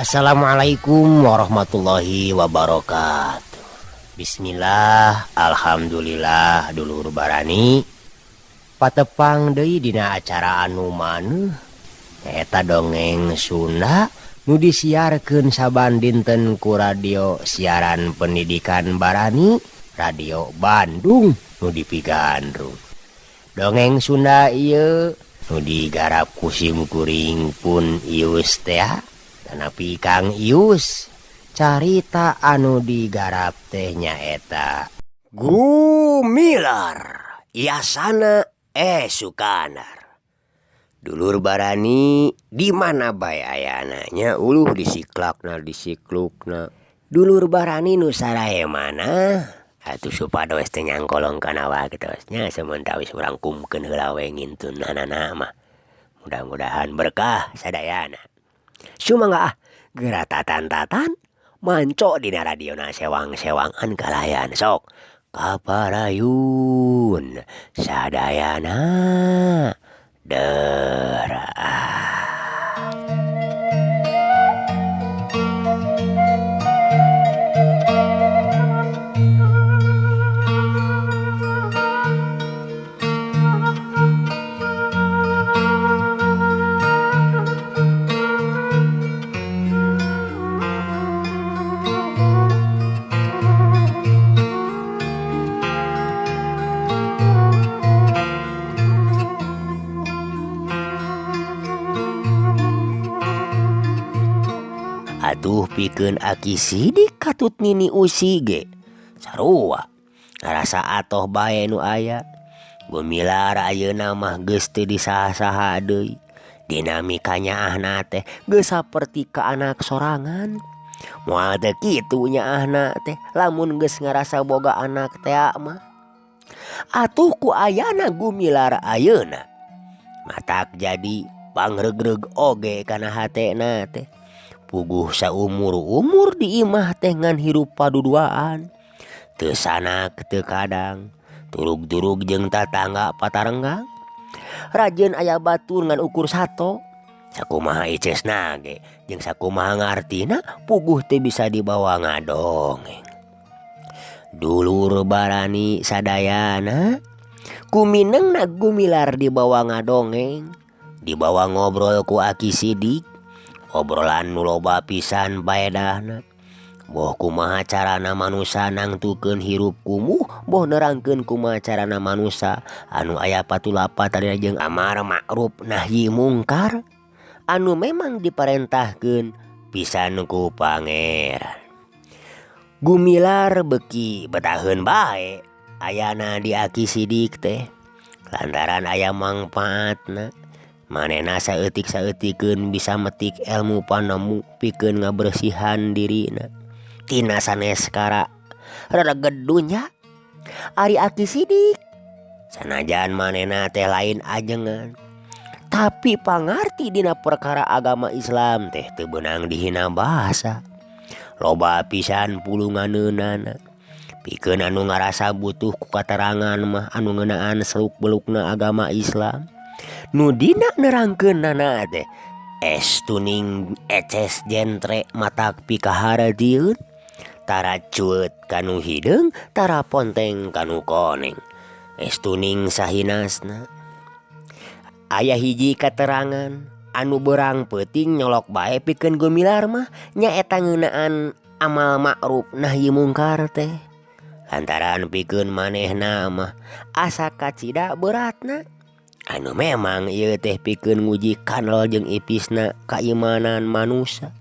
Assalamualaikum warahmatullahi wabarakatuh. Bismillah, alhamdulillah dulur barani patepang deui dina acara anu maneuh nyaeta dongeng Sunda nu disiarkeun saban dinten ku radio siaran pendidikan Barani Radio Bandung nu dipigandrung. Dongeng Sunda ieu nu digarap ku sim kuring pun Ius teh tanapi Kang Ius. Carita anu digarap teh nyaeta Gumilar Yasana Sukanar. Dulur barani di mana bae ayana nya uluh disiklakna disiklukna. Dulur barani nu sarae mana atuh supados teh nyangkolong kana waktos nya samentawis urang kumkeun heula we ngintunanana mah. Mudah-mudahan berkah sadayana. Sumangga ah geura tatan-tatan manco dina radiona sewang-sewangan kalayan sok kaparayun sadayana deraah. Atuh pikeun Aki Sidik katut Nini Usi ge sarua ngarasa atoh bae nu aya. Gumilar ayeuna mah geus teu disaha-saha deui. Dinamika nyaahna teh geus saperti ka anak sorangan. Moal teu kitu nyaahna teh lamun geus ngarasa boga anak tea mah. Atuh ku ayana Gumilar ayeuna matak jadi pangregreg oge kana hatena teh. Puguh saumur-umur di imah teh ngan hirup paduduaan. Teu sanak teu kadang, turug-turug jeung tatangga patarenggang. Rajeun aya batur ngan ukur sato. Sakumaha icesna ge jeung sakumaha ngartina puguh teu bisa dibawa ngadongeng. Dulur barani sadayana kuminengna Gumilar dibawa ngadongeng, dibawa ngobrol ku Aki Sidik. Obrolan nu loba pisan paedahna. Boh kumaha carana manusa nangtukeun hirup kumuh, boh nerangkeun kumaha carana manusa anu aya patulapa tadina jeung amar ma'ruf nahyi mungkar anu memang diparentahkeun pisan ku Pangeran. Gumilar beuki betaheun bae ayana di Aki Sidik teh lantaran aya mangpaatna. Manehna saeutik-saeutikeun bisa metik ilmu panemu pikeun ngabersihan dirina tina sanes kara rereged dunya. Ari Aki Sidik sanajan manehna teh lain ajengan tapi pangarti dina perkara agama Islam teh teu beunang dihina bahasa. Loba pisan pulunganeunana pikeun anu ngarasa butuh ku katerangan mah anu ngeunaan seluk-belukna agama Islam. Nu dina nerangkeunana teh es tuning eces jentre matak pikahareutieun tara cueut kanu hideung tara ponteng kanu koneng es tuning sahinasna. Aya hiji katerangan anu beurang peuting nyolok bae pikeun Gumilar mah nyaeta ngeunaan amal ma'ruf nahyi mungkar teh. Lantaran pikeun manehna mah asa kacida beratna. Anu memang ieu teh pikeun nguji kanal jeung ipisna kaimanan manusa.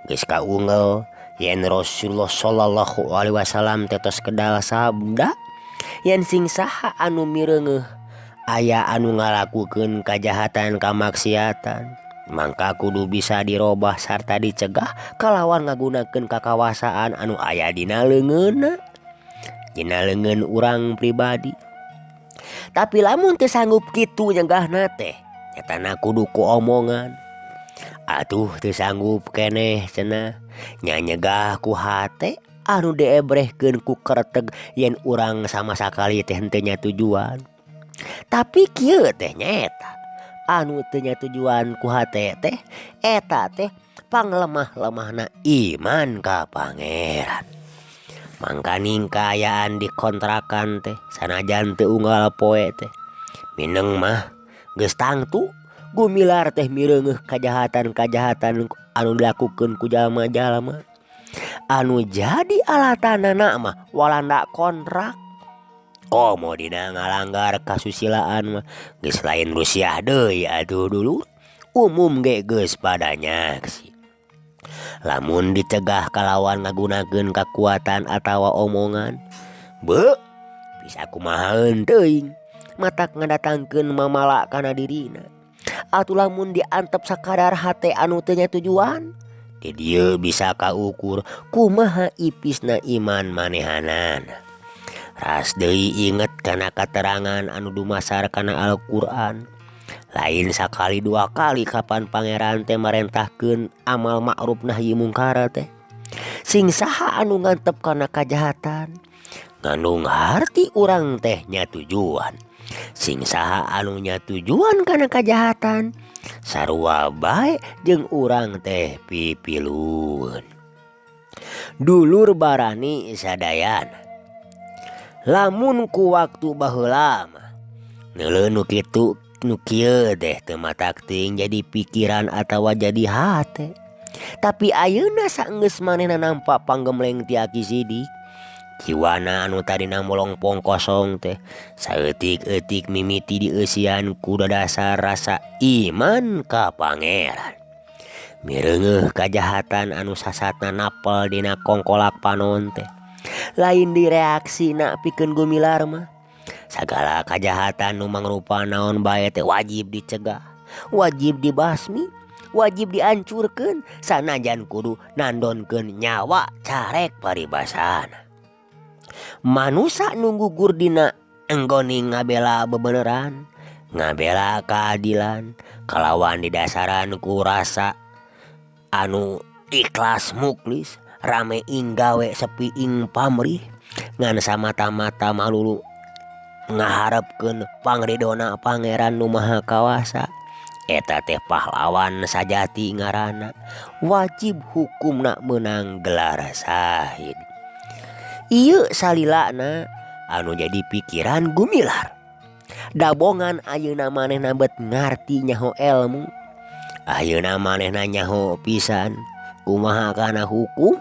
Geus kaungel yen Rasulullah sallallahu alaihi wasallam teh tos kedal sabda yen sing saha anu mireungeuh aya anu ngalakukeun kajahatan kamaksiatan mangka kudu bisa dirobah sarta dicegah kalawan ngagunakeun kakawasaan anu aya dina leungeunna dina leungeun urang pribadi. Tapi lamun teu sanggup kitu nyegahna teh nyatana kudu ku omongan. Atuh teu sanggup keneh cenah nya nyegah ku hate anu diebrehkeun ku kerteg yen urang sama sakali teh henteu nya tujuan. Tapi kieu teh nyaeta anu teu nya tujuan ku hate teh eta teh Panglemah-lemahna iman ka Pangeran. Mangkaning kaayaan di kontrakan teh sanajan teu unggal poe teh mineng mah geus tangtu Gumilar teh mireungeuh kajahatan-kajahatan anu dilakukeun ku jalma-jalma. Anu jadi alatanana mah Walanda kontrak. Komo dina ngalanggar kasusilaan mah geus lain Rusia deui atuh dulur. Umum ge geus pada nyaksi. Lamun dicegah kalawan ngagunakeun kakuatan atawa omongan, beuh bisa kumahaeun teuing matak ngadatangkeun mamala kana dirina. Atuh lamun diantep sakadar hate anu teu nyatujuan, di dieu bisa kaukur kumaha ipisna iman manehanana. Ras deui inget kana katerangan anu dumasar kana Al-Qur'an. Lain sakali dua kali kapan Pangeran teh marentahkeun amal ma'ruf nahi mungkar teh. Sing saha anu ngantep kana kajahatan, ngandung harti urang teh nyatujuan. Sing saha anu nyatujuan kana kajahatan, sarua bae jeung urang teh pipilueun. Dulur barani sadayana. Lamun ku waktu baheula mah neuleuh nu kitu nu kieu teh teu matak teuing jadi pikiran atawa jadi hate. Tapi ayeuna saenggeus manehna nampa panggemleng ti Aki Sidik, jiwana anu tadina molongpong kosong teh saeutik-eutik mimiti dieusian ku dadasar rasa iman ka Pangeran. Mireungeuh kajahatan anu sasatna napel dina kongkolak panon teh. Lain direaksina pikeun Gumilar mah. Sagala kajahatan nu mangrupa naon bae teh wajib dicegah, wajib dibasmi, wajib diancurkeun sanajan kudu nandonkeun nyawa carek paribasana. Manusa nu gugur dina enggoning ngabela bebeneran, ngabela keadilan, kalawan didasaran ku rasa anu ikhlas muklis, rame ing gawe sepi ing pamrih, ngan samata-mata malulu ngaharepkeun pangridona Pangeran nu Maha Kawasa. Eta teh pahlawan sajati ngaranna, wajib hukumna meunang gelar sahid. Ieu salilana anu jadi pikiran Gumilar. Dabongan ayeuna manehna bet ngarti nyaho elmu. Ayeuna manehna nyaho pisan kumaha kana hukum.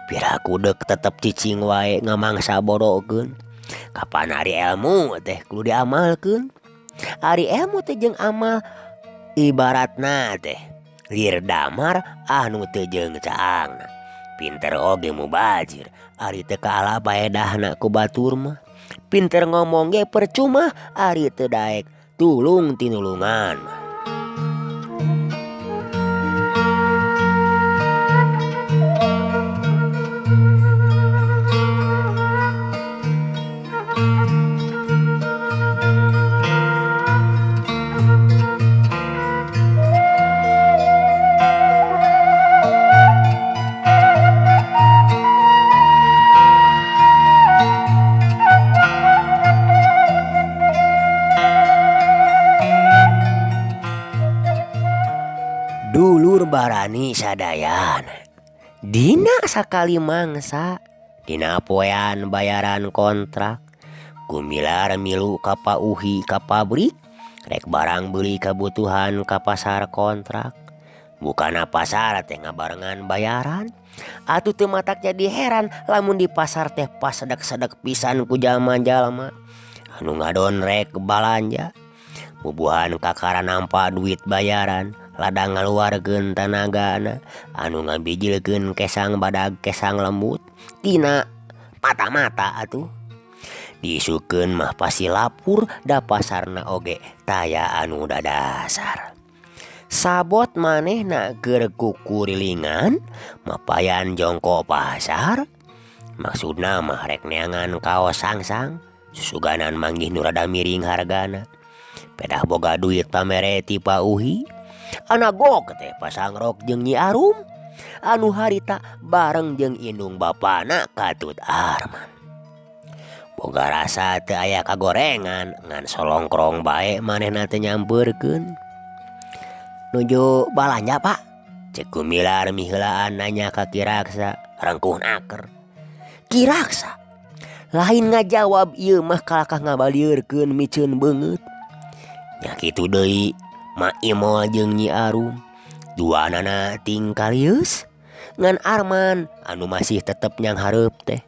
Piraku deuk tetep cicing wae ngamangsa bodokeun. Kapan ari elmu teh kudu diamalkeun. Ari elmu teh jeung amal ibaratna teh lir damar anu teu jeung caangna. Pinter oge mubazir ari teu kaala paedahna ku batur mah. Pinter ngomong ge percuma ari teu daek tulung tinulungan mah. Dulur barani sadayana dina sakali mangsa dina poean bayaran kontrak Gumilar milu ka Pauhi ka pabrik rek barang beuli kabutuhan ka pasar kontrak. Bukana pasar teh ngabarengan bayaran. Atuh teu matak jadi heran lamun di pasar teh pasedek-sedek pisan ku jalma-jalma anu ngadon rek balanja. Bubuhan kakara nampa duit bayaran ladang ngaluarkeun tanagana anu ngabijilkeun kesang badag kesang lembut tina mata-mata atuh. Diisukeun mah pasti lapur da pasarna oge taya anu dadasar. Sabot manehna keur kukurilingan mapayan jongko pasar. Maksudna mah rek neangan kaos sangsang susuganan manggih nu rada miring hargana. Pedah boga duit pamere ti Pauhi. Anak gok teh pasang rok jeung Nyi Arum anu harita bareng jeung indung bapana Katut Arman. Boga rasa teu aya kagorengan ngan solongkrong bae manehna teh nyampeurkeun. Nuju balanja Pak? Cek Gumilar miheulaan nanya ka Ki Raksa rengkuhna aker. Ki Raksa lain ngajawab ieu mah kalakah ngabalieurkeun miceun beungeut. Nya kitu deui Ma Imol jeung Nyi Arum duanana tingkalieus ngan Arman anu masih tetep nyanghareup teh.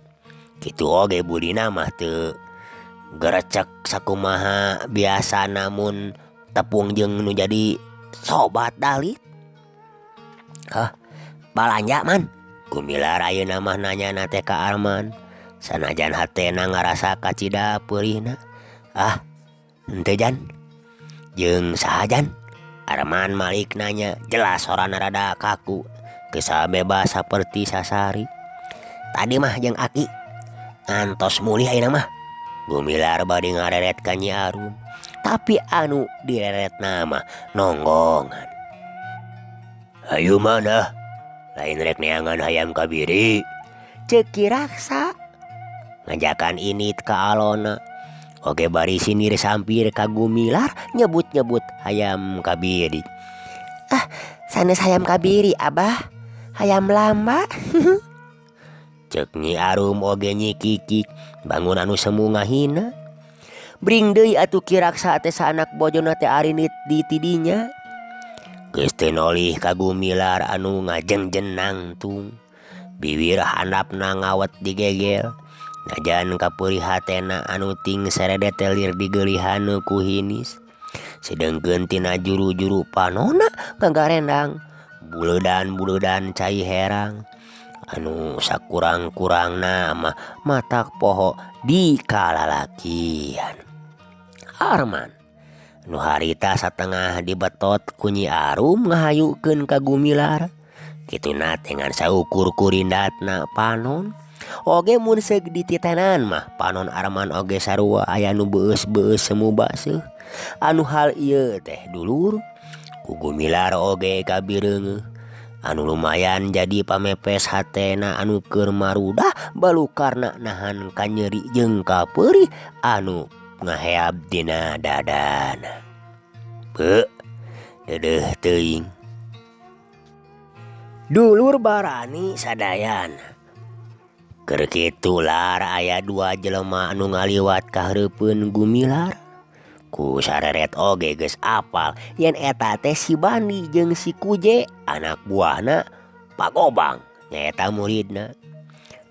Kitu oge budina mah teu gerecek sakumaha biasa namun tepung jeung nu jadi sobat dalit. Hah balanja man? Gumilar ayeuna mah nanyana teh ka Arman sanajan hatena ngarasa kacida peurihna. Ah henteu jan jeung saha jan? Arman malik nanya jelas sorana rada kaku teu sabebas saperti sasari. Tadi mah jeung aki ngantos mulih ayeuna mah. Gumilar bade ngareret ka Nyi Arum tapi anu direretna mah nonggongan. Hayu man ah lain rek neangan hayam kabiri ceuk Ki Raksa ngajakan indit ka alona. Oge bari sindir sampir ka Gumilar nyebut-nyebut hayam kabiri. Ah sanes hayam kabiri abah hayam lamba. Ceuk Nyi Arum oge Nyi Kikik bangun anu semu ngahina. Bring deui atuh Ki Raksa teh saanak bojona teh arinit di tidinya. Geus teu nolih ka Gumilar anu ngajengjen nangtung. Biwir handapna ngawet digegel. Najan kapeurih hatena anu ting seredet teh lir digeulihan ku hinis. Sedengkeun tina juru-juru panona ngagarendang buleudan-buleudan cai herang. Anu sakurang-kurangna mah matak poho di kalalakian. Arman nu harita satengah dibetot ku Nyi Arum ngahayukeun ka Gumilar. Kituna teh ngan saukur kurindatna panon. Oge mun seug dititenan mah panon Arman oge sarua aya nu beueus-beueus semu baseuh. Anu hal ieu teh dulur ku Gumilar oge kabireungeuh. Anu lumayan jadi pamepes hatena anu keur marudah balukarna nahan kanyeri jeung kapeurih anu ngaheab dina dadana. Beuh deudeuh teuing. Dulur barani sadayana. Keur kitu lar aya dua jelema anu ngaliwat ka hareupeun Gumilar. Ku sareret oge geus apal yen eta teh si Bandi jeung si Kuje anak buahna Pagobang nyaeta muridna.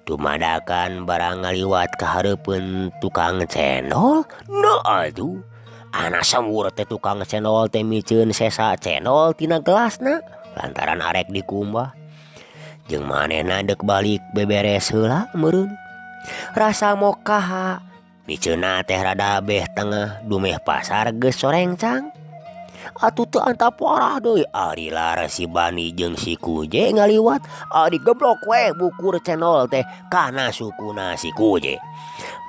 Dumadakan barang ngaliwat ka hareupeun tukang cendol, nah atuh anak sembur teh tukang cendol teh miceun sesa cendol tina gelasna lantaran arek dikumbah. Jeung manehna deuk balik beberes heula meureun. Rasa mokaha miceunna teh rada beh tengah dumeh pasar geus sorengcang. Atuh teu antap parah deui ari lar si Bani jeung si Kuje ngaliwat ari geblok we bukur cendol teh kana sukuna si Kuje.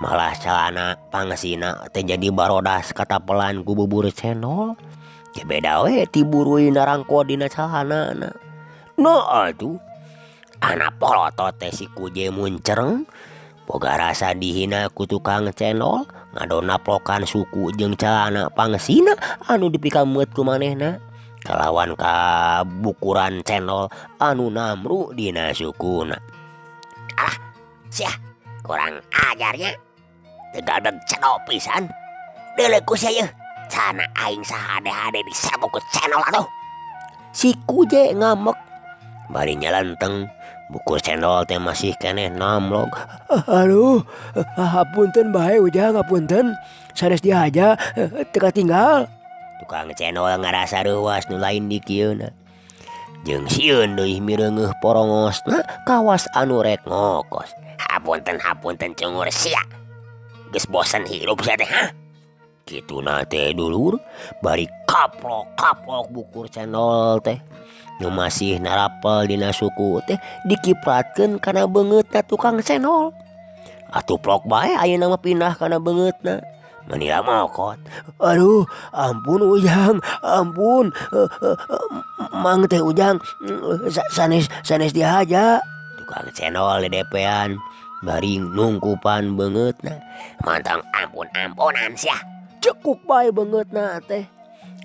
Malah calana pangsina teh jadi barodas katapelan ku bubur cendol. Ge beda we ti buruy narangko dina calanana. Nah atuh anak polotot teh si Kuje muncereng boga rasa dihina ku tukang cendol ngadona plokan suku jeung calana pangsina anu dipikameut ku manehna kalawan kabukuran cendol anu namru dina sukuna. Ah sia kurang ajarnya teu gadeg cendol pisan deuleu ku sia yeuh cana aing sahade-hade disabok ku cendol atuh. Si Kuje ngambek bari nyalenteng bukur cendol teh masih keneh namlog. Aduh, hapunten bae ujang hapunten sanes dihaja teu katinggal. Tukang cendol ngarasa reuwas nu lain dikieuna. Jeung sieun deui mireungeuh porongosna kawas anu rek ngokos. Hapunten hapunten cungur sia. Geus bosen hirup sia teh hah? Kituna teh dulur bari kaplok-kaplok bukur cendol teh. Nu masih narapel dina suku teh dikipratkeun kana beungeutna tukang cendol. Atuh plok bae ayeuna mah pindah kana beungeutna. Meni mokot. Aduh, ampun ujang, ampun. Mang teh ujang sanes sanes dihaja. Tukang cendol dedepean bari nungkupan beungeutna. Mantang ampun-ampunan sia. Cekuk bae beungeutna teh.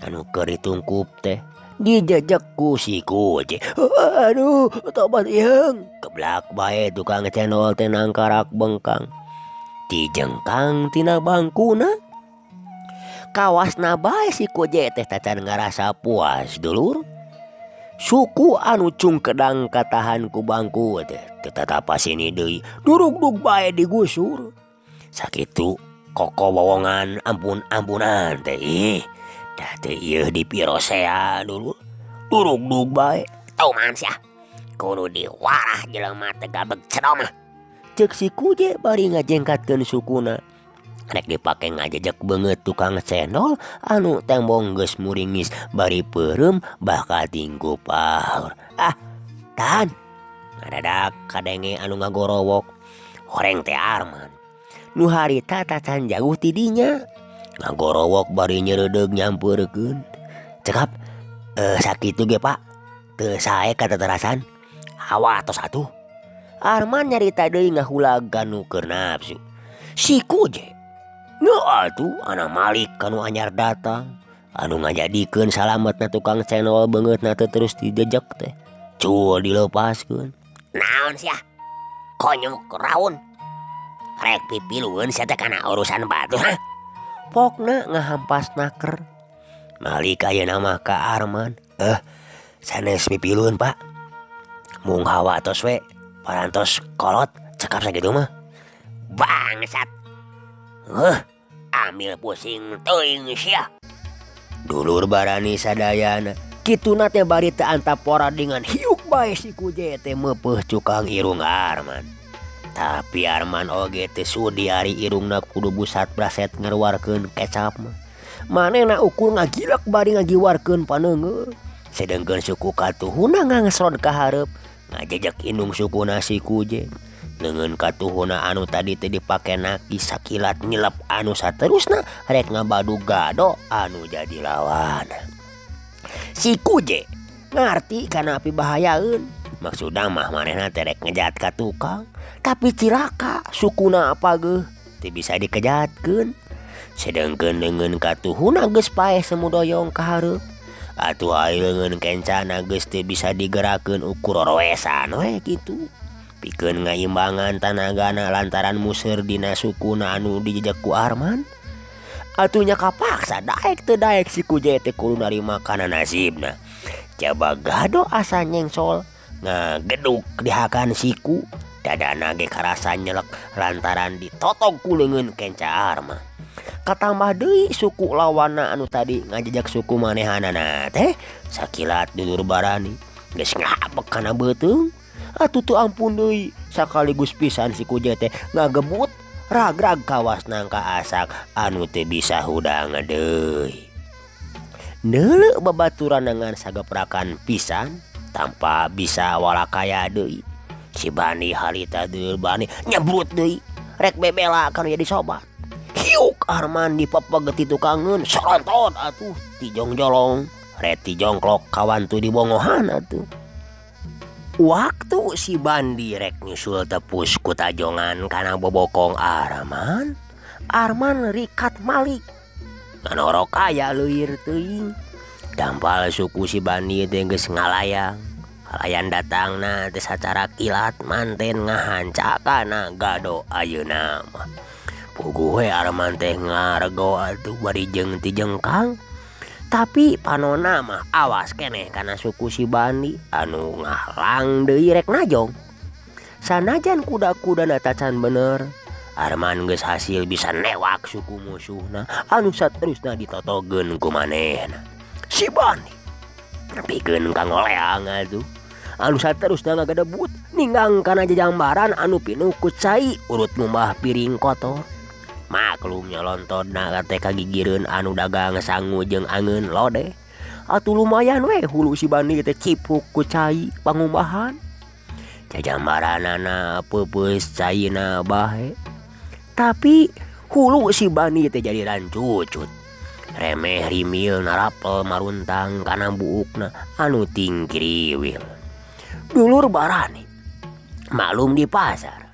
Anu keur ditungkup teh Dijejek ku si Kuje. Aduh, tobat ieung. Geblak bae tukang cendol teh nangkarak bengkang. Dijengkang tina bangkuna. Kawasna bae si Kuje teh tacan ngarasa puas dulur. Suku anu cungkedang katahan ku bangku teh teu tatapa sini deui. Durugdug bae digusur. Sakitu koko wowongan ampun-ampunan teh ih. Dah teh ieu dipirosea dulur. Durugdug bae. Tauman sia. Kudu diwarah jelema teh gabeg cedom mah. Ceuk si Kuje bari ngajengkatkeun sukuna. Rek dipake ngajejek beungeut tukang cendol anu tembong geus muringis bari peureum bakal tingku paur. Ah, tahan. Ngadadak kadenge anu ngagorowok. Horeng teh Arman. Nu harita tacan jauh ti dinya. Ngagorowok bari nyeredeug nyampeurkeun. Cekap, sakitu ge Pak. Teu sae kateterasan. Hawa tos atuh. Arman nyarita deui ngahulag kanu keur nafsu. Si Kuje nu atuh anak malik kanu anyar datang. Anu ngajadikeun salametna tukang cendol beungeutna teh terus dijejek teh. Cul dileupaskeun. Naon sia? Konyuk raun. Rek pipilueun sia teh kana urusan batur ha? Pokna ngahampas naker. Malik ayeuna mah ka Arman. Sanes pipilueun Pak. Mung hawa tos we parantos kolot cekap sakitu mah. Bangsat. Ambil pusing teuing sia. Dulur barani sadayana. Kituna teh bari teu antapora dengan hiuk bae si Kuje teh meupeuh cukang irung Arman. Tapi Arman oge teu sudi ari irungna kudu busat braset ngeluarkeun kecap mah. Manehna ukur ngagilek bari ngagiwarkeun paneunggeul. Sedengkeun suku katuhuna ngangsrod ka hareup ngajejek indung sukuna si Kuje. Leungeun katuhuna anu tadi teh dipake naki sakilat nyelep anu saterusna rek ngabadu gado anu jadi lawan. Si Kuje ngarti kana api bahayaeun. Maksudna mah manehna teh rek ngejat ka tukang, tapi cilaka sukuna apageuh teu bisa dikejatkeun. Sedengkeun leungeun katuhuna geus paeh semu doyong ka hareup. Atuh ari leungeun kencana geus teu bisa digerakkeun ukur roesan we kitu. Pikeun ngaimbangan tanagana lantaran museur dina sukuna anu dijejek ku Arman. Atuh nya kapaksa daek teu daek si Kuje teh kudu narima kana nasibna. Jaba gado asa nyengsol ngageduk dihakan siku. Dadana ge karasa nyelek lantaran ditotog ku leungeun kenca Arman. Katambah deui suku lawanna anu tadi ngajejek suku manehanana teh sakilat dulur barani geus ngabek kana beuteung. Atuh teu ampun deui sakaligus pisan si Kuje teh ngagebut ragrag kawas nangka asak anu teu bisa hudang deui. Neuleuh babaturan dengan sageprakan pisan tanpa bisa walakaya deui. Si Bani harita dulur Bani nyebrut deui rek bebela kanu jadi sobat. Hiuk Arman dipepegeti tukangeun soronton atuh tijong-jolong reti jongklok kawantu dibongohan atuh. Waktu si Bandi rek nyusul tepus ku tajongan kana bobokong Arman, Arman rikat malik. Nganorok aya leuwir teuing. Dampal suku si Bandi teh geus ngalayang. Kalayan datangna teh sacara kilat manten ngahanca kana gado ayeuna mah. Puguh we Arman teh ngarego atuh bari jeung tijengkang. Tapi panona mah awas keneh kana suku si Bandi anu ngalang deui rek najong. Sanajan kuda-kudana tacan bener, Arman geus hasil bisa newak suku musuhna anu saterusna ditotogeun ku manehna. Si Bandi nepikeun ka ngoleang atuh. Anu saterusna ngagadebut ninggang kana jajambaran anu pinuh ku cai urut ngumbah piring kotor. Maklum nyolontodna teh kagigireun anu dagang sangu jeung angeun lodeh. Atuh lumayan we hulu si Bandi teh cipuk ku cai pangumbahan. Jajambaranana peupeus caina bae. Tapi hulu si Bandi teh jadi rancucut. Remeh rimil narapel maruntang kana buukna anu tingkiriwil. Dulur barani maklum di pasar.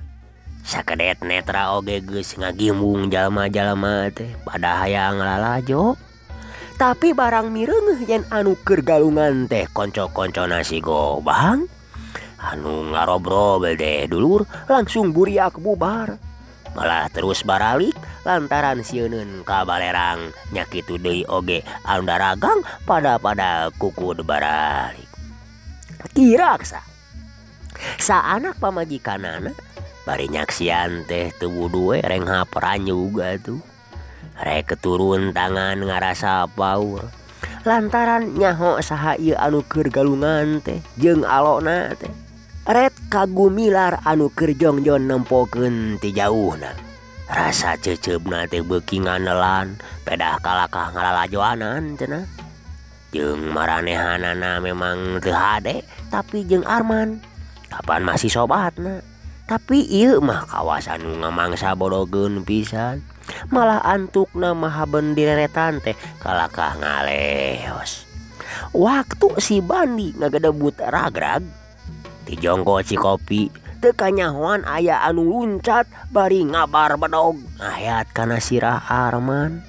Sakedet netra oge geus ngagimbung jalma-jalma teh pada hayang lalajo. Tapi barang mireungeuh yen anu keur galungan teh konco-koncona si Gobang anu ngarobrol deh dulur langsung buriak bubar. Malah terus baralik lantaran sieuneun ka balerang nya kitu deui oge anu daragang pada kukud baralik. Ki Raksa saanak pamajikanana bari nyaksian teh teu wudu we renghap ranyug atuh. Rek turun tangan ngarasa paur lantaran nyaho saha ieu anu keur galungan teh jeung alona teh. Ret kagumilar anu keur jongjon nempokeun ti jauhna. Rasa ceuceubna teh beuki nganelan pedah kalakah ngalalajoanan cenah. Jeung maranehanana memang teu hade tapi jeung Arman kapan masih sobatna. Tapi ieu mah kawasan nu ngamangsa bodogeun pisan. Malah antukna mah haben direretan teh kalakah ngaleos. Waktu si Bandi ngagedebut ragrag ti jongko Cikopi teu kanyahoan aya anu luncat bari ngabar bedog ngahayat kana sirah Arman.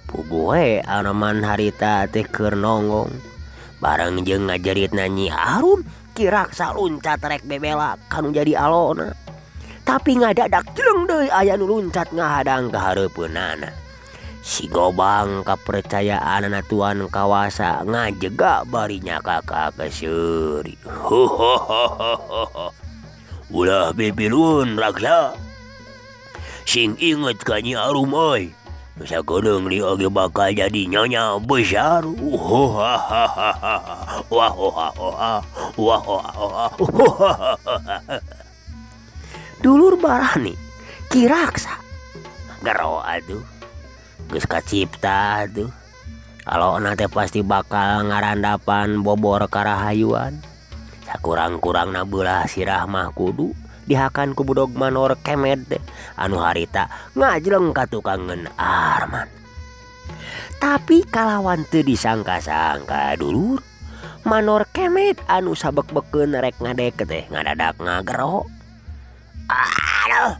Puguh we Arman harita teh keur nonggong. Bareng jeung ngajeritna Nyi Arum Ki Raksa luncat rek bebela kanu jadi alona. Tapi ngadadak jeleng deui aya nu luncat ngahadang ka hareupeunana. Si Gobang kapercayaanana tuan kawasa ngajega bari nyakaka keseuri. Ulah pipilueun Raksa. Sing inget ka Nyi Arum euy. Nu sakedeung deui oge bakal jadi nyonya besar. Dulur barani Ki Raksa gero atuh geus kacipta atuh. Alona teh pasti bakal ngarandapan bobor karahayuan. Sakurang-kurangna beulah sirah mah kudu dihakan ku budog manor kemed teh anu harita ngajleng ka tukangeun Arman. Tapi kalawan teu disangka-sangka dulur, manor kemed anu sabek-bekeun rek ngadek teh ngadadak ngagero. Aduh,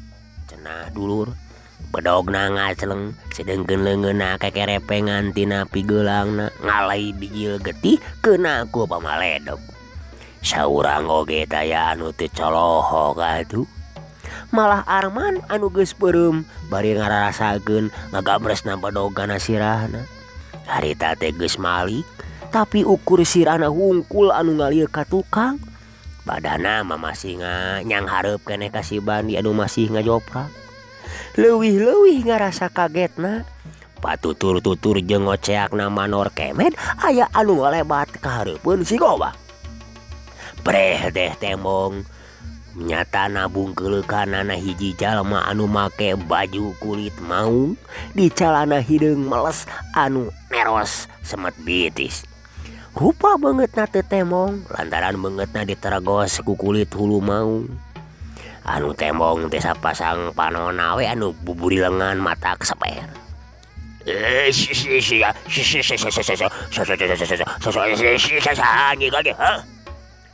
cenah dulur. Bedogna ngacleng sedengkeun leungeunna kekerepengan tina pigeulangna ngalai bijil getih keuna ku pamaledog. Saurang oge taya anu teu colohok atuh. Malah Arman anu geus beureum bari ngararasakeun ngagabresna bedog kana sirahna. Harita teh geus malik tapi ukur sirahna hungkul anu ngalir ka tukang. Badana mah masih nyang hareup keneh ka si Bandi anu masih ngajoprak. Leuwih-leuwih ngarasa kagetna patutur-tutur jeung ngoceakna manor kemed aya anu ngalebat ka hareupeun si Gobang. Breh teh tembong nyatana bungkeuleukanana hiji jalma anu make baju kulit maung di calana hideung meles anu neros semet bitis. Rupa beungeutna teu temong lantaran beungeutna ditergos ku kulit hulu maung. Anu tembong teh sapasang panonna we anu buburilengan matak seper.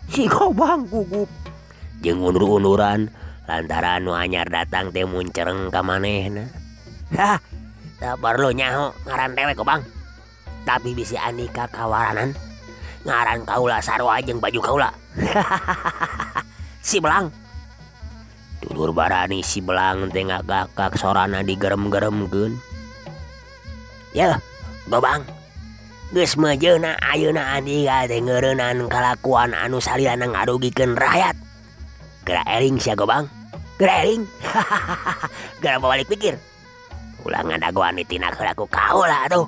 Si Gobang gugup jeung undur-unduran lantaran nu anyar datang teh muncereng ka manehna. Hah, teu perlu nyaho ngaran dewek Gobang. Tapi bisi andika kawaranan ngaran kaula sarua jeung baju kaula. Si Belang. Dulur barani si Belang teh ngagakak sorana digerem-geremkeun. Yeuh, Gobang. Geus mejeuna ayeuna andika teh ngeureunnan kalakuan anu salilana ngarugikeun rakyat. Geura eling sia Gobang. Geura eling. Geura babalik pikir. Ulah ngadagoan ditindak heula ku kaula atuh.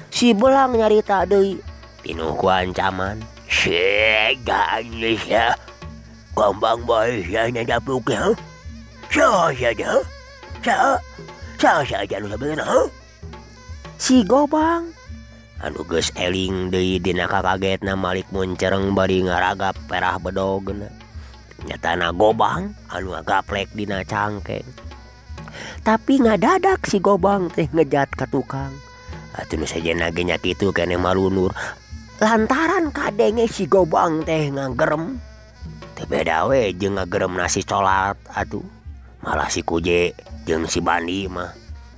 Si Belang nyarita deui pinuh ku ancaman. Sia Gombang bae sia nyadapuk ya. Sia sia sia. Sia sia nu sabenerna. Si Gobang anu geus eling deui dina kakagetna malik muncereng bari ngaragap perah bedogna. Nyatana Gobang anu ngagaplek dina cangkeng. Tapi ngadadak si Gobang teh ngejat ka tukang. Atuh nu sejenna ge nya kitu keneh malunur. Lantaran kadenge si Gobang teh ngagerem. Teu beda we jeung ngageremna si Colat atuh. Malah si Kuje jeung si Bandi mah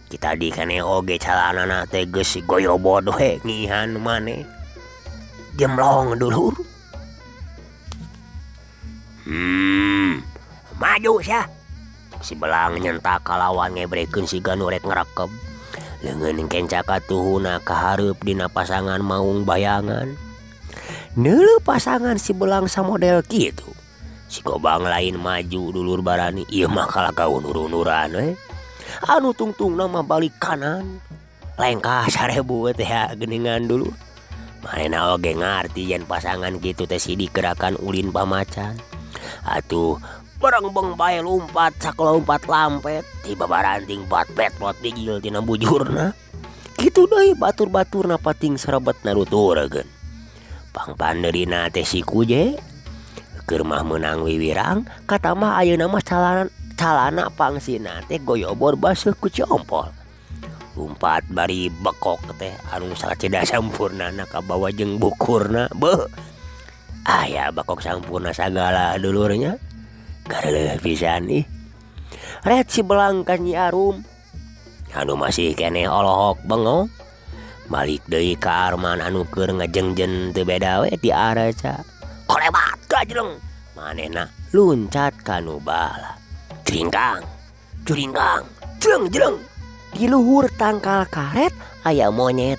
Kita di keneh oge calanana teh geus goyobod we ngihan maneh. Jemlong dulur. Maju sia. Si Belang nyentak kalawan ngebrekeun siga nu rek ngrekeb. Leungeun kenca katuhuna kahareup dina pasangan maung bayangan. Neuleuh pasangan si Belang samodel kitu. Si Gobang lain maju dulur barani ieu mah kalah kaunur-unuran we. Anu tungtungna mah balik kanan. Lengkah 1000 teh geuningan dulur. Manehna oge ngarti yen pasangan kitu teh sidik gerakan ulin pamacan. Atuh berengbeng bae lumpat sakalompat lampet tiba baranting bat-bet pot bigil tina bujurna. Kitu deui batur-baturna pating serebet narutureun. Pangpandeurina teh si Kuje keur mah meunang wiwirang katamah ayeuna mah calana pangsina teh goyobor baseuh ku ciompol. Lumpat bari bekok teh anu saceda sampurnana kabawa jeung bukurna beuh. Aya bekok sampurna sagala dulurnya. Gareuleut pisan ih. Ret si Belang ka Nyi Arum anu masih keneh olohok bengong. Balik deui ka Arman anu keur ngejengjen teu beda we ti araca. Kolebat gajleng manehna luncat ka nu bala. Curingkang, curingkang, jleng-jleng. Di luhur tangkal karet aya monyet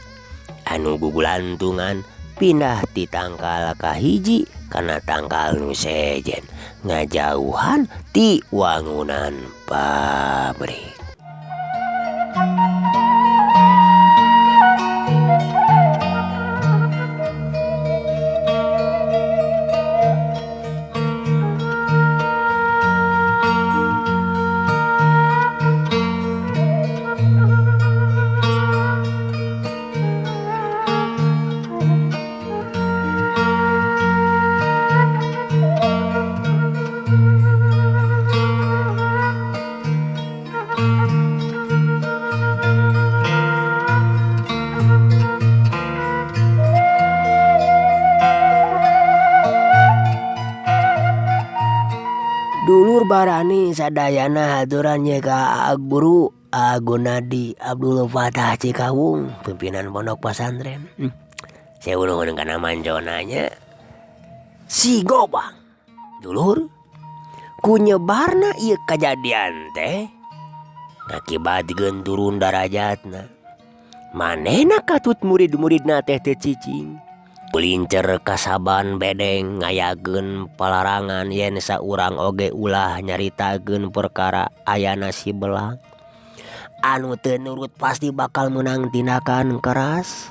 anu gugulantungan pindah ti tangkal ka hiji kana tangkal nu sejen ngajauhan ti wangunan pabrik. Dulur barani sadayana haturan ye ka Guru Agunadi Abdul Fatah Cikawung pimpinan pondok pesantren. Saya nuhun kana manconanya si Gobang. Dulur ku nyebarna ieu kajadian teh ngakibatkeun turun darajatna. Manehna katut murid-muridna teh teu cicing. Kulincer kasaban bedeng ngayageun palarangan yen saurang oge ulah nyaritakeun perkara ayana si Belang. Anu teu nurut pasti bakal meunang tindakan keras.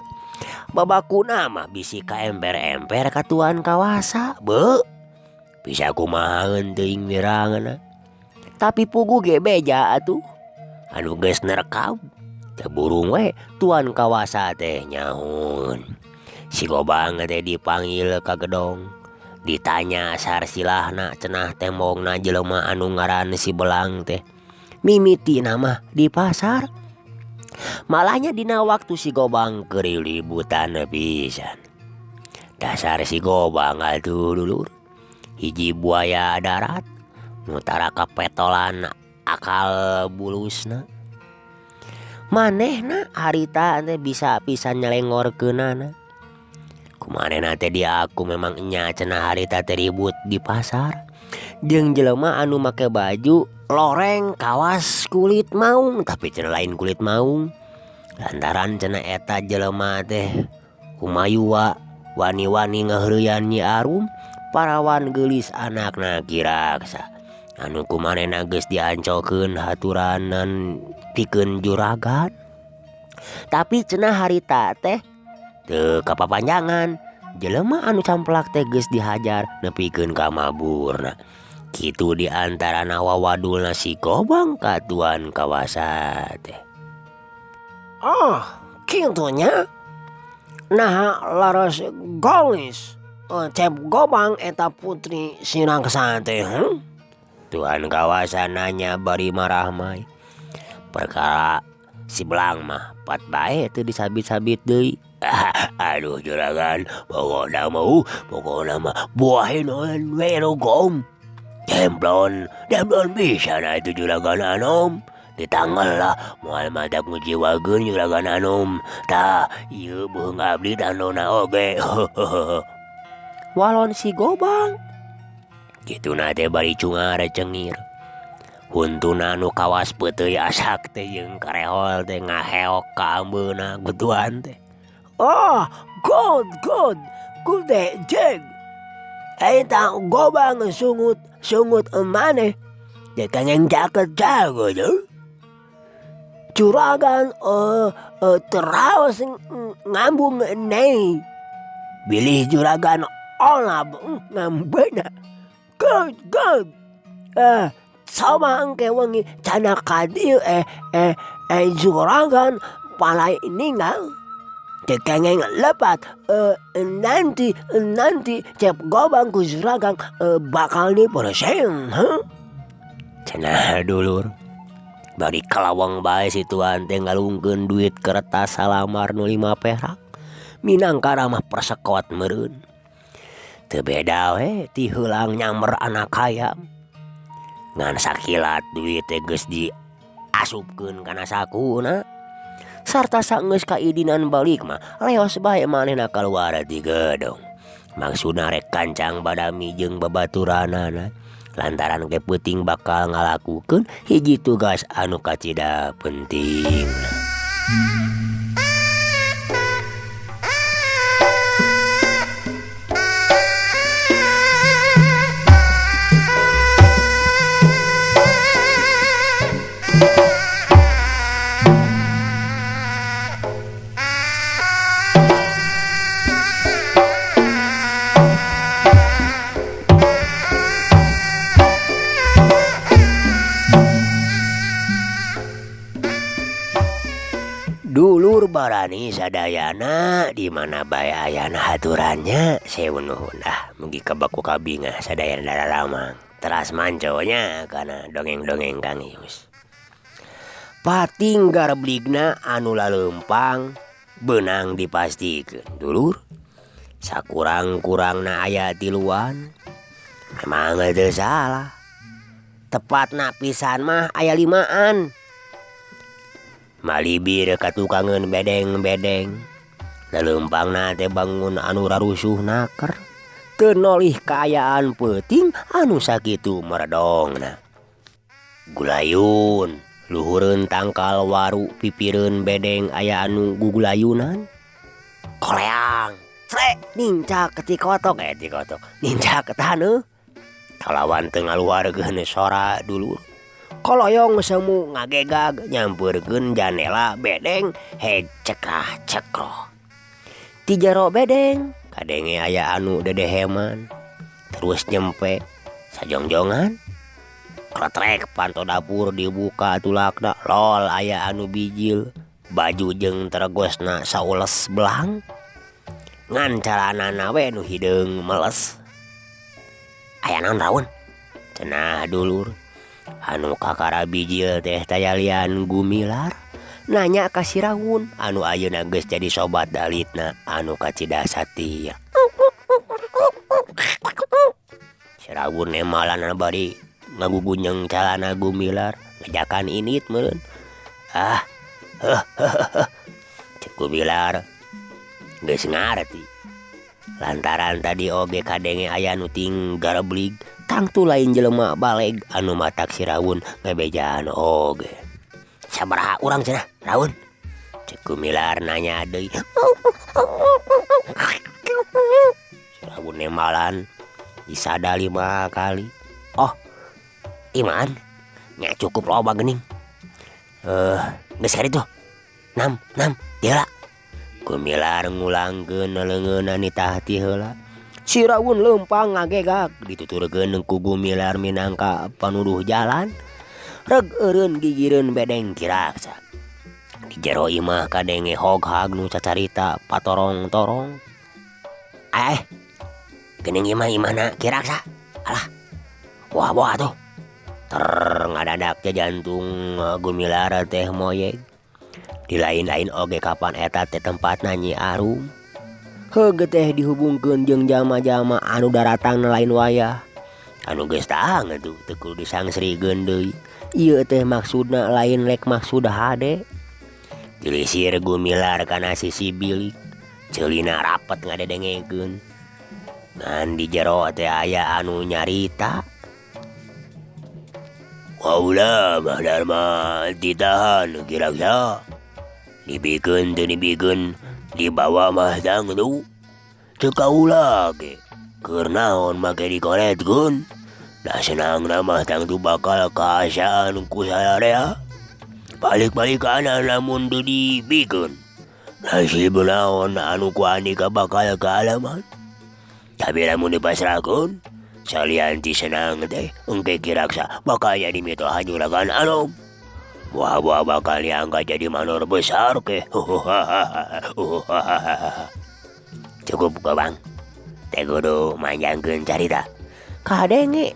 Babakuna mah bisi kaemper-emper ka tuan kawasa. Beuh, bisa kumahaeun teuing wirangna. Tapi puguh ge beja atuh. Anu geus nerekab teu burung we tuan kawasa teh nyaun. Si Gobang teh dipanggil ka gedong. Ditanya sarsilahna cenah tembongna jelema anu ngaran si Belang teh. Mimitina mah di pasar. Malahnya dina waktu si Gobang keur ributan pisan. Dasar si Gobang atuh dulur. Hiji buaya darat nu tara kapetolan akal bulusna. Manehna harita teh bisa pisan nyelengorkeunana. Kumanehna teh diaku memang nya cenah harita teh ribut di pasar. Jeung jelema anu make baju loreng kawas kulit maung tapi cenah lain kulit maung. Lantaran cenah eta jelema teh kumayua wani-wani ngaheureuyan Nyi Arum parawan geulis anakna Ki Raksa. Anu kumanehna geus diancokeun haturanan pikeun juragan. Tapi cenah harita teh teu kapapanjangan jelema anu camplak teh geus dihajar nepikeun ka maburna. Kitu di antarana wawadulna si Gobang ka tuan kawasa teh. Oh, kitunya. Nah, laras golis Cep Gobang eta putri si Raksa teh. Tuan kawasa nanya bari marah mai. Perkara si Belang mah pat bae teu disabit-sabit deui. Aduh juragan, pokokna mah buahin we rogom. Demplon bisa nah itu juragan anom. Ditanggal lah moal matak ngecewakeun juragan Anom. Tah ieu beuheung abdi tandona oge. Walon si Gobang. Kituna teh bari cungar cengir. Huntuna nu kawas peuteuy asak teh jeung karehol teh ngaheok ka ambeuna getuan teh. Oh, good good. Kude jeg. Eta Gobang sungut sungut maneh. Teu kenging caket jago tuh. Juragan teraos ngambung nei. Bilih juragan olab ngambena. Good good. Coba engke wengi candak ka dieu juragan palai ninggal. Teu kenging lepat nanti nanti cep Gobang ku juragan bakal dipereseng. Huh? Cenah dulur. Bari kalawang bae si tuan teh ngalungkeun duit kertas salamar nu 5 perak. Minangka ramah persekot meureun. Teu beda we ti heulang nyamber anak hayam. Ngan sakilat duit teh geus diasupkeun kana sakuna. Sarta saenggeus kaidinan balik mah leos bae manehna kaluar ti gedong. Maksudna rek kancang badami jeung babaturanana. Lantaran ke peuting bakal ngalakukeun hiji tugas anu kacida penting. Dulur barani sadayana di mana bae ayana haturannya sewu nuhun ah mugi kabaku kabingah sadayana dararamang teras manconya kana dongeng-dongeng Kang Ius. Pating garbligna anu laleumpang beunang dipastikeun dulur sakurang-kurangna aya tiluan memang teu salah tepatna pisan mah aya 5an. Malibir katukangeun bedeng-bedeng. Laleumpangna teh bangun anu rarusuh naker. Teu nolih kaayaan peuting anu sakitu meredongna. Gulayun, luhureun tangkal waru pipireun bedeng aya anu gugulayunan. Koleang, trek nincak tikotok tikotok. Nincak taneuh. Kalawan teu ngaluarkeun sora dulur. Koloyong semu ngagegag nyampeurkeun janela bedeng heg cekah cekroh. Ti jero bedeng kadenge aya anu dedeheman terus nyempe sajongjongan. Kretrek panto dapur dibuka tulakna lol aya anu bijil baju jeung teregosna saules belang. Ngan calanana we nu hideung meles. Aya naon raun? Cenah dulur. Anu kakara bijil teh tayalian Gumilar nanya ka si Rawun anu ayeuna geus jadi sobat dalitna anu kacida satia. Si Rawun emalan bari ngagugunyeng calana Gumilar ngajakan init meureun. Ah cek Gumilar geus ngarti. Lantaran tadi oge kadenge aya nu ting garblig tangtu lain jelema baleg anu matak si Rawun ngebejaan oge. Sabaraha urang cenah Rawun? Cek Gumilar nanya deui. Si Rawun nemalan disada 5 kali. Oh, iman nya cukup loba geuning. Geus kaditu. 6 6 tiheula. Gumilar ngulangkeun leungeunna nitah ti heula. Si Rawun leumpang ngagegag dituturkeun ku Gumilar minangka panuduh jalan. Reg eureun gigireun bedeng kiraksa. Di jero imah kadenge hoghag nu cacarita patorong-torong. Geuning imah imahna kiraksa. Alah. Wah wah tuh. Ter ngadadak jantung Gumilar teh moyeg. Di lain-lain oge kapan eta teh tempatna Nyi Arum. Heuh teh dihubungkeun jeung jama-jama anu daratang lain wayah. Anu geus taang atuh teu kudu disangsrikeun deui. Ieu teh maksudna lain rek maksud hade. Dilisir Gumilar kana sisi bilik. Ceulina rapet ngadedengekeun. Ngan di jero teh aya anu nyarita. Kaula mah Darma ditahan kira-kira. Dibikeun teu dibikeun dibawa mah tangtu. Teu kaula ge keur naon make dikoretkeun. Da senangna mah tangtu bakal kaasaan ku sararea. Balik-balikanan lamun teu dibikeun. Nasib naon anu ku andika bakal kaalaman. Tapi lamun dipasrahkeun salian ti senang teh engke Ki Raksa bakal jadi mitoha juragan anom. Buah-buah bakal diangkat jadi manor besar ke. Cukup Gobang. Teh kudu manjangkeun carita. Kadenge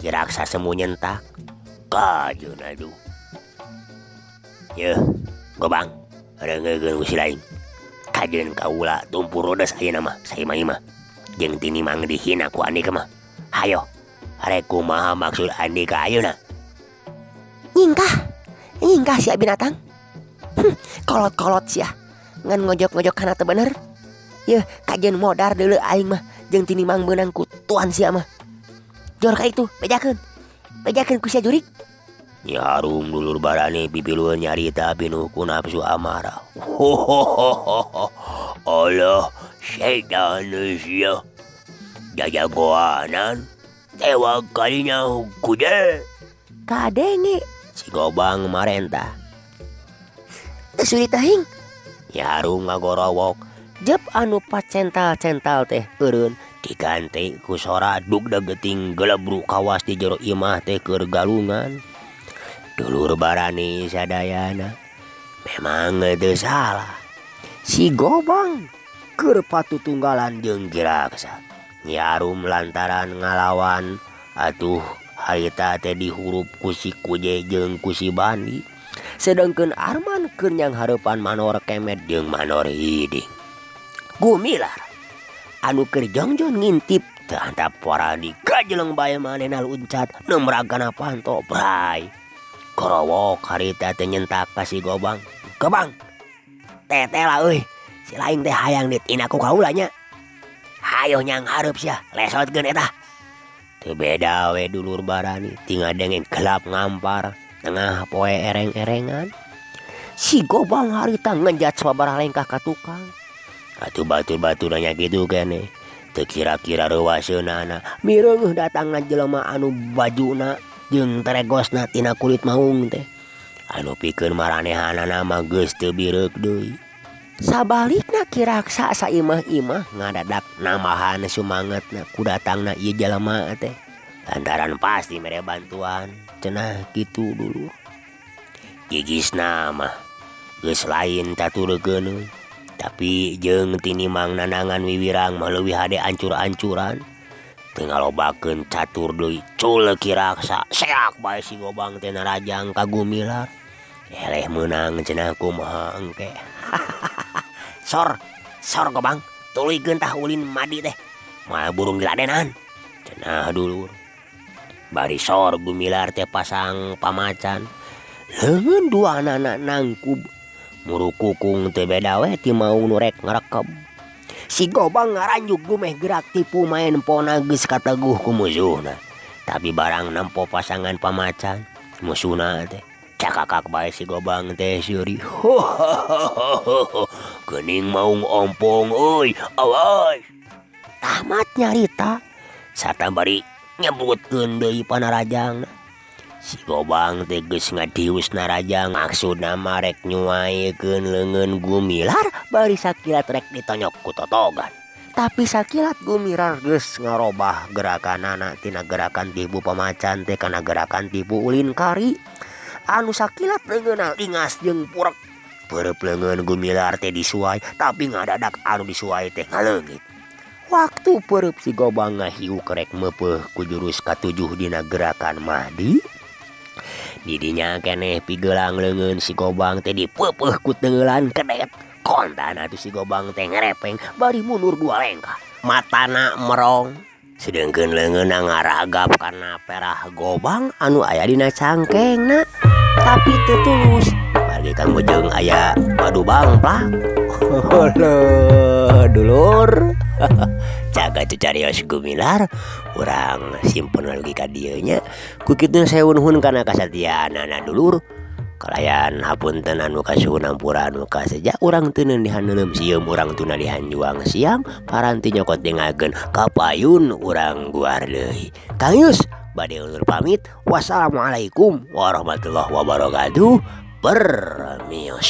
Ki Raksa semu nyentak. Kajeun aduh. Yeuh, Gobang, reungeukeun ku si lain. Kajeun kaula tumpur rodas ayeuna mah saimah-imah. Jeung tinimang dihina ku andika mah. Hayo, rek kumaha maksud andika ayeuna? Nyingkah, nyingkah sia binatang. Kolot-kolot sia. Ngan ngojok-ngojok kana teu bener. Yeuh, kajeun modar deuleu aing mah jeung tinimang beunang ku tuan sia mah. Jor ka itu, bejakeun. Bejakeun ku sia jurik. Nyi Harum dulur barani pipilueun nyarita pinuh ku nafsu amarah. Allah, setan sia. Jajagoanan tewak kalinya kude. Kadenge si Gobang marentah. Teu suri teuing. Nyi Harum ngagorowok. Jep anu pacental-cental teh eureun diganti ku sora dugdeg geuting gelebruk kawas di jero imah teh keur galungan. Dulur barani sadayana memang teu salah. Si Gobang keur patutunggalan jeung Ki Raksa. Nyi Harum lantaran ngalawan atuh harita teh dihurup ku si Kuje jeung ku si Bandi. Sedengkeun Arman keur nyanghareupan Manor Kemet jeung Manor Hiding. Gumilar anu keur jongjon ngintip teu antap warani gajeleng bae manehna luncat nemrag kana panto bray. Gorowok harita teh nyentak ka si Gobang. Gobang, teteh lah euy, si lain teh hayang ditina ku kaula nya. Hayo nyang hareup sia, lesotkeun eta. Teu beda we dulur barani, tinggal dengen gelap ngampar tengah poe ereng-erengan. Si Gobang harita ngejat sababaraha lengkah ka tukang. Atuh batur-batur nya kitu keneh. Teu kira-kira reuwaseunana, mireungeuh datangna jelema anu bajuna jeung teregosna tina kulit maung teh. Anu pikeun maranehanana mah geus teu bireuk deui. Sabalikna Ki Raksa saimah-imah ngadadak nambahan sumangetna ku datangna ieu jelema teh. Lantaran pasti mere bantuan cenah kitu dulur. Gigisna mah geus lain tatureukeun euy. Tapi jeung tinimang nanangan wiwirang mah leuwih hade ancur-ancuran. Teu ngalobakeun catur deui cul Ki Raksa seak bae si Gobang teh narajang ka Gumilar. Eleh meunang cenah kumaha engke. Sor, sor Gobang, tuluykeun tah ulin madi teh. Moal burung diladenan. Cenah dulur. Bari sor Gumilar teh pasang pamacan. Leungeun duanana nangkub. Murukukung teu beda we ti maung nu rek ngarekeb. Si Gobang ngaranjuk gumeh gerak tipu main pona geus kateguh ku musuhna. Tapi barang nempo pasangan pamacan musuhna teh cakakak bae si Gobang teh seuri. Geuning maung ompong euy, awas. Tamat nyarita sarta bari nyebutkeun deui panarajangna. Si Gobang teh geus ngadius narajang maksudna mah rek nyuaikeun leungeun Gumilar bari sakilat rek ditonyok ku totogan. Tapi sakilat Gumilar geus ngarobah gerakanana tina gerakan tipu pamacan teh kana gerakan tipu ulin kari. Anu sakilat leungeunna lingas jeung purek. Peureub leungeun Gumilar teh disuai tapi ngadadak anu disuai teh ngaleungit. Waktu peureub si Gobang ngahiu kerek meupeuh ku jurus katujuh dina gerakan Mahdi. Didinya keneh pigelang leungeun si Gobang teh dipeupeuh ku teunggeulan kedet. Kontan atuh si Gobang teh ngerepeng bari mundur dua lengkah. Matana merong. Sedengkeun leungeunna ngaragap kana perah gobang anu aya dina cangkengna tapi teu tulus margi Kang Mujeng aya madu bangplak. Heuh dulur. Jaga carios gumilar urang simpen lagi ka dieu nya. Ku kitu saya nuhun kana kasatiaanana dulur. Kalayan hapunten anu kasuhun hampura anu kaseja urang teu dihaneuleum sieum urang tuna dihanjuang siang paranti nyokot dengakeun kapayun urang guar deui. Kang Yus bade undur pamit. Wassalamualaikum warahmatullahi wabarakatuh. Permios.